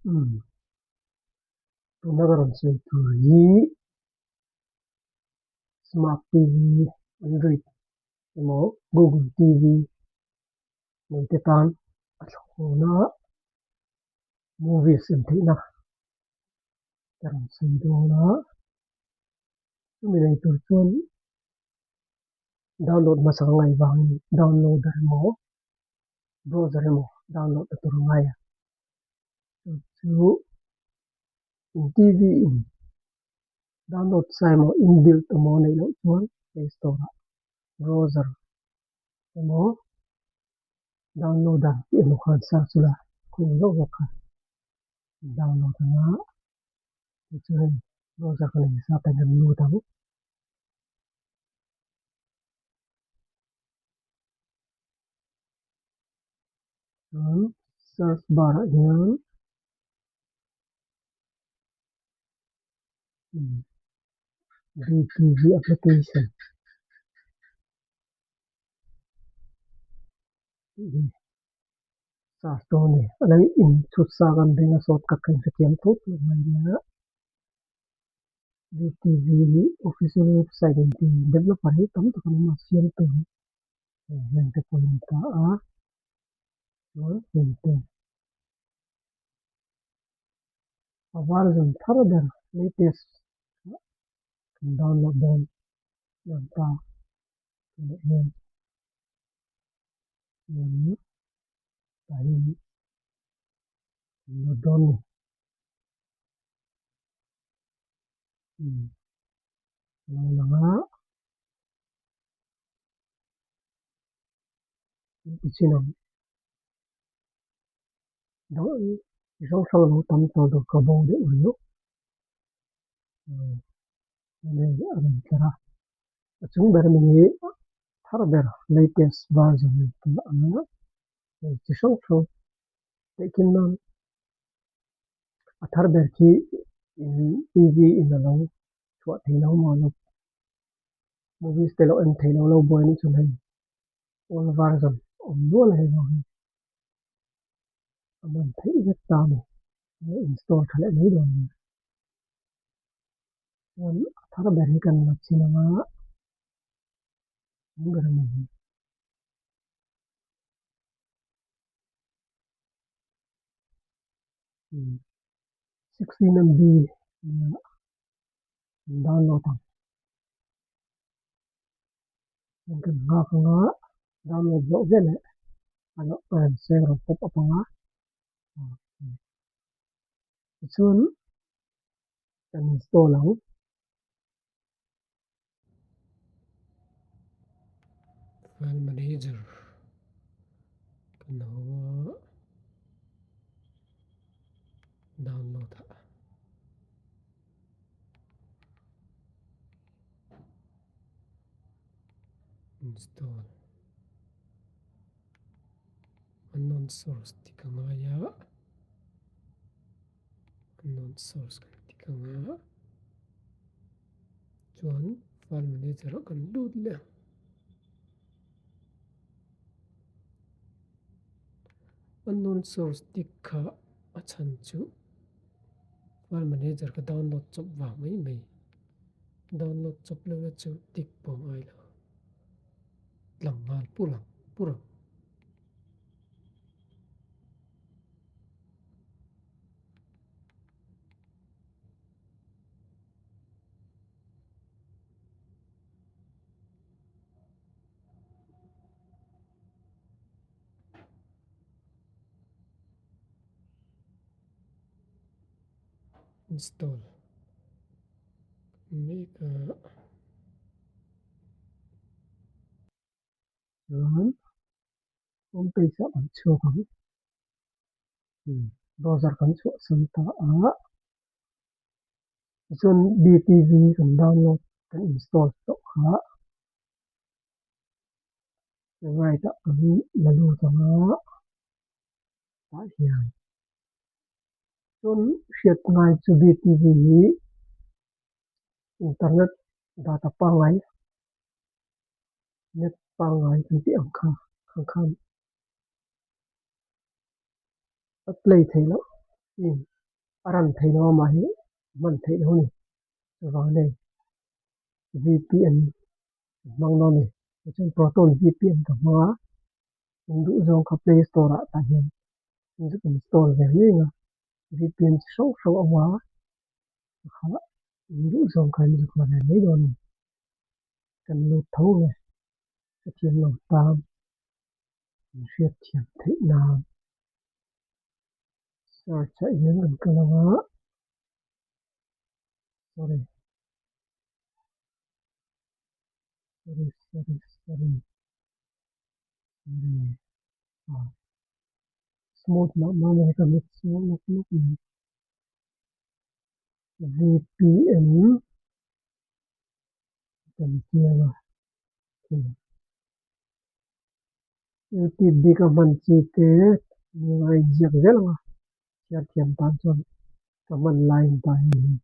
Umm tuna ka rawn sawi tur hi smart TV android emaw google TV nei te tan a thlawh a movies en theihna ka rawn sawi dawn a chumi nei tur chuan download hmasa ka ngaih vangin downloader emaw browser emaw download na tur a ngai a chu chu in TV in download sa emaw inbuilt emaw neih loh chuan play store ah browser emaw downloader tih emaw khan search ula khung zawk zawk kha download anga tichuan browser ka nei sa ten kan lut ang. Chuan search bar ah hian BTV application tih hi search dawn a ni a lo inchhut sa kan ring a shortcut ka inhrethiam tawp lo mai nia. BTV hi official website in tih developer hi tam tak an awm a siam tur hi heng te pawh a ni ta a chuan heng te a version thar ber latest kan download dawn a ni ta tunah hian chuan tah hian kan load dawn a ni. A lo lang a an ti chin ang chi hrang hrang a lo tam tawh tur ka bo deuh riau hei a rawn tlar a a chung ber ami hi thar ber latest version a ni ta a hei chi hrang hrang tehkhin nan. A thar ber khi TV in a lo chhuah thei lo maw lo movies te lo en thei lo lo buai anih chuan hei old version awm nual a hei lo hi a man theih vek ta a ni lo install tha leh mai dawn a nia chuan a thar ber hi kan la chin ang a chung ber a ni hi. 16 MB nia kan download ang chuan kan nghak anga download zawh veleh a rawn seng rawn pop up anga tichuan kan install ang. File manager kan ho a download ah install unknown source tih ka ngai a unknown source kan ti ka ngai a. Chuan file manager ah kan lut leh ang. Unknown source tik kha a chhan chu file manager ka download chawp vang mai mai. Download chawp lo la chu tik pawh a ngai lo. Tlang nghal pur ang pur ang. Install mek a. Chuan home page ah kan chhuak ang. Browser kan chhuahsan ta a. Tichuan BTV kan download kan install tawh kha right ah kan la lut ang a tah hian chuan hriat ngai chu BTV hi internet data pangngai net pangngai kan tih ang kha khang khan a play theih loh. Steam a run theih loh a mah hi hman theih loh a ni. Chuvang nei VPN ka hmang dawn a ni. Tichuan Proton VPN ka hmang a, in duh zawng kha Play Store ah tah hian zuk install ve mai ang a, VPN chi hrang hrang a awm a, kha in duh zawng kha in zuk la ve mai dawn a ni. Kan lut tho ang e, hrethiam lo tan in hriatthiam theih nan search ah hian kan kal ang a, sorry sorry sorry sorry sorry ah smooth mah mah mai ka mit chu nawk nawk mai V_P_N kan chiang a youtube bik a hman chi te nia a inziak zel ang a chhiar thiam tan chuan ka hman lai ang ta hei hi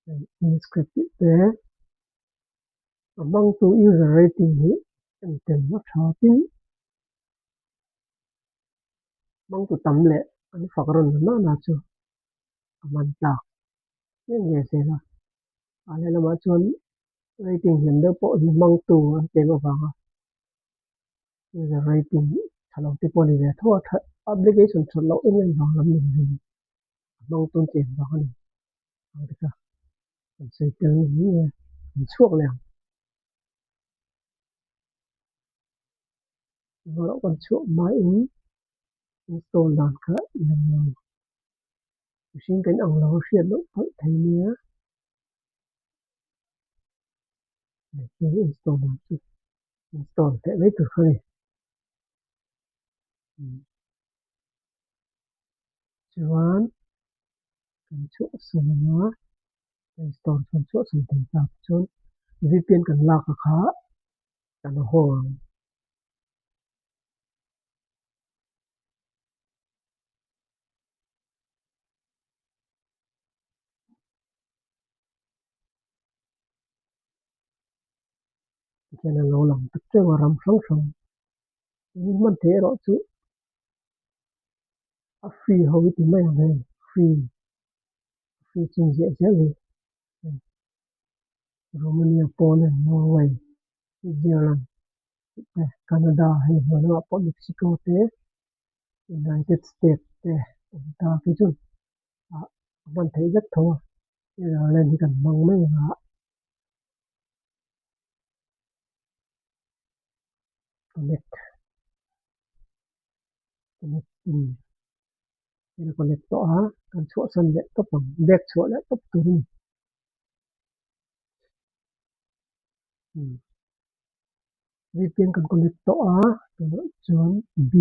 hei inscript tih te a hmangtu user rating hi en tel a tha tin hmangtu tam leh an fak rawn na nana chu a hman tlak nge nge zel a a lehlamah chuan rating hnem deuh pawh hi hmangtu an tlem avanga user rating tha lo te pawh a ni ve tho a tha application that loh em em vang lam ni lovin a hmangtu an tlem vang a ni ang te kha kan sawi tel ni nge kan chhuak leh ang englo kan chhuah hmain install dan kha lem lo mihring kan ang lo a hriat loh palh thei nia. Hei install dan chu install teh mai tur kha a ni. Chuan kan chhuahsan ang a install chuan chhuahsan thei ta chuan V_P_N kan lak a kha kan haw ang. Tikhian a lo lang tak teuh a ram hrang hrang in hman theih erawh chu a free ho hi ti mai ang hei free free chu inziah zel hi hei Romania Poland Norway Switzerland tih te Canada hei hnuai lamah pawh Mexico te United States te awm ta phei chuan ah a hman theih vek tho a Netherland hi kan hmang mai ang a connect connecting hei a connect tawh a kan chhuahsan leh tawp ang bag chhuah leh tawp tur a ni. VPN kan connect tawh a tunah chuan B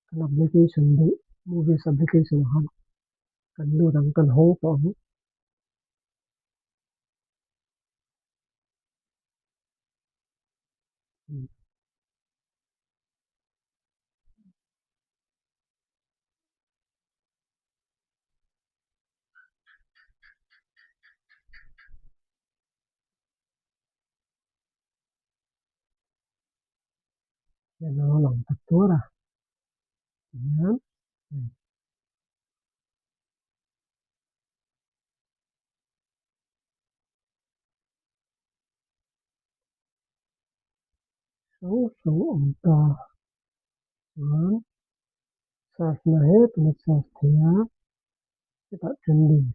kan application duh movies application ah khan kan lut ang kan hawng tawh ang. Hian a lo lang ta tuar a tihian hei hrang hrang awm ta chuan search na hetin a search thei a hetah trending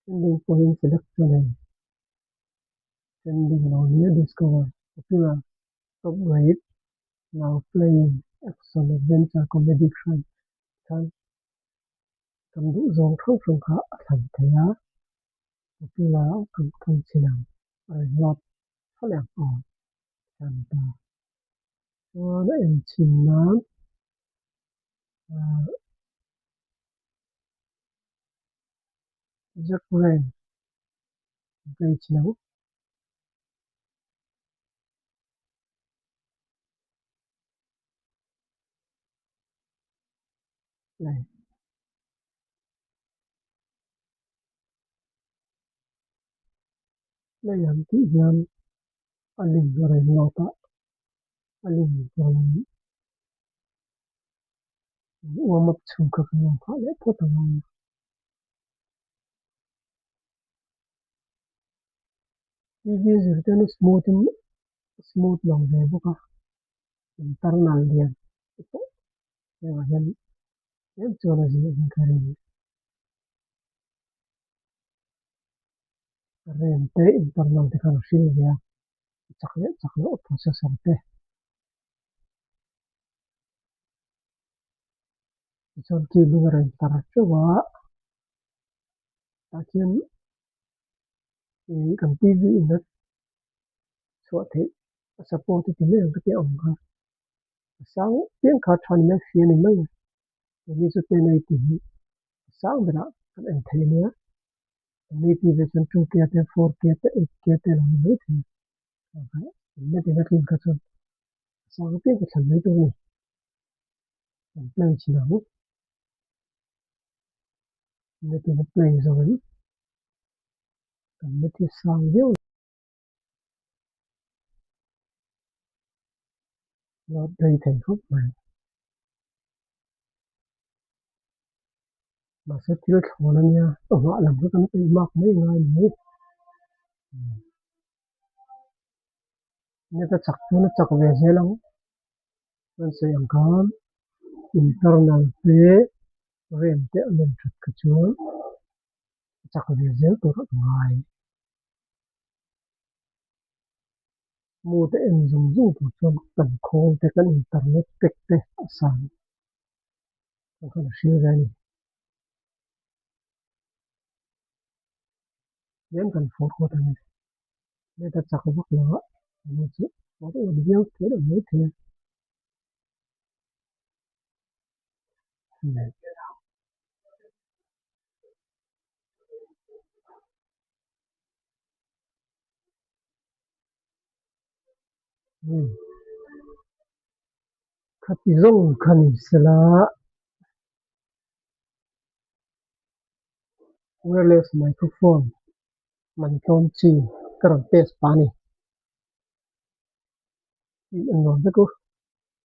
trending pawh hi select chuan hei trending lo nia discover popular top rate now playing action adventure comedy crime khan kan duh zawng hrang hrang kha a thlan thei a popular ah kan kal chin ang a rawn load tha leh ang aw a ni ta chuan a enchhin nan ahh Jack Rain play chin ang. Play. Play ang tih hian a link a rawn load a, a link rawn. Warm up chhung kha kan rawn phah leh phawt ang a. TV zir te an smooth in smooth lo ve bawk a internal lian te pawh hengah hian tlem chuan a zir in ka ring. Ram te internal te khan a hril ve a chak leh chak loh processor te. Tichuan cable a rawn tar teuh a tah khian ih kan T V in a chhuah theih a support a ti mai ang ka tih ang kha a sang piang kha a tha ni mai a hria ni mai a keini chu 1080 hi a sang berah kan en thei ania keini T V chuan 2K te 4K te 8K te a lo ni mai thei a net in a tlin kha chuan a sang piang ka thlan mai tur a ni. Kan play chin ang. Net in a play zo em? Kan net hi sang viau lo rei thei khawp mai. Mahse thil thlawn a nia, a nghah lam kha kan peih mak mai ngai a ni. Net a chak chuan a chak ve zel ang. Kan sawi ang khan internal te rem te a nem that kha chuan a chak ve zel tur a ngai. Mu te en zung zung tur chuan kan khawl te kan internet pack te a sang ang khan a hria ve a ni. Tlem kan forward a ni. Net a chak vak lo a ani chu awm awm viau thei lo mai thei a. Khati zawng kha ni sela wireless microphone man tlawm chi ka rawn test pah a ni. Tih a nuam vek u.